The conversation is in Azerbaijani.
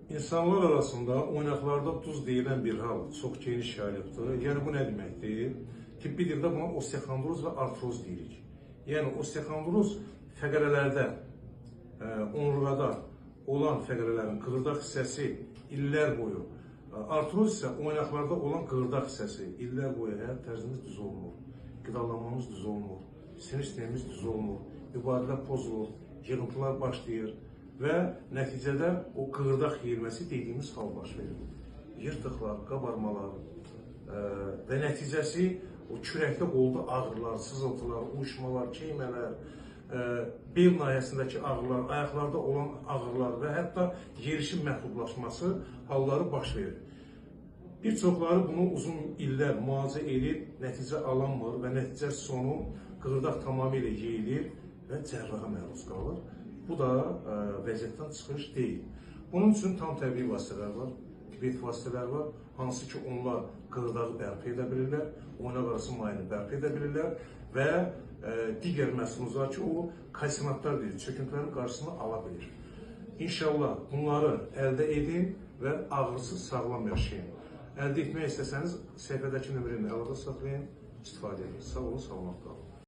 İnsanlar arasında oynaqlarda duz deyilən bir hal çox geniş yayılıbdır. Yəni bu nə deməkdir? Tibbi dildə buna osteoxondroz və artroz deyirik. Yəni osteoxondroz fəqərələrdə, onurğada olan fəqərələrin qığırdaq hissəsi illər boyu, artroz isə oynaqlarda olan qığırdaq hissəsi illər boyu həyat tərzimiz düz olmur, qidalanmamız düz olmur, sinir sistemimiz düz olmur, mübadilə pozulur, yığıntılar başlayır və nəticədə o qığırdaq yeyilməsi dediyimiz hal baş verir. Yırtıqlar, qabarmalar və nəticəsi o kürəkdə qolda ağrılar, sızıltılar, uyuşmalar, keymələr, bel nahiyəsindəki ağrılar, ayaqlarda olan ağrılar və hətta yerişin məhdudlaşması halları baş verir. Bir çoxları bunu uzun illər müalicə edib, nəticə alanmır və nəticə sonu qığırdaq tamamilə yeyilir və cərraha məruz qalır. Bu da vəziyyətdən çıxış deyil. Bunun üçün tam təbii vasitələr var, tibbi vasitələr var, hansı ki onlar qığırdağı bərpa edə bilirlər, oynaq arası mayını bərpa edə bilirlər və digər məhsulumuz var ki, o kalsinatlar deyil, çöküntülərin qarşısını ala bilir. İnşallah bunları əldə edin və ağrısız sağlam yaşayın. Əldə etmək istəsəniz səhifədəki nömrəni əlaqə saxlayın, istifadə edin. Sağ olun, salamat qalın.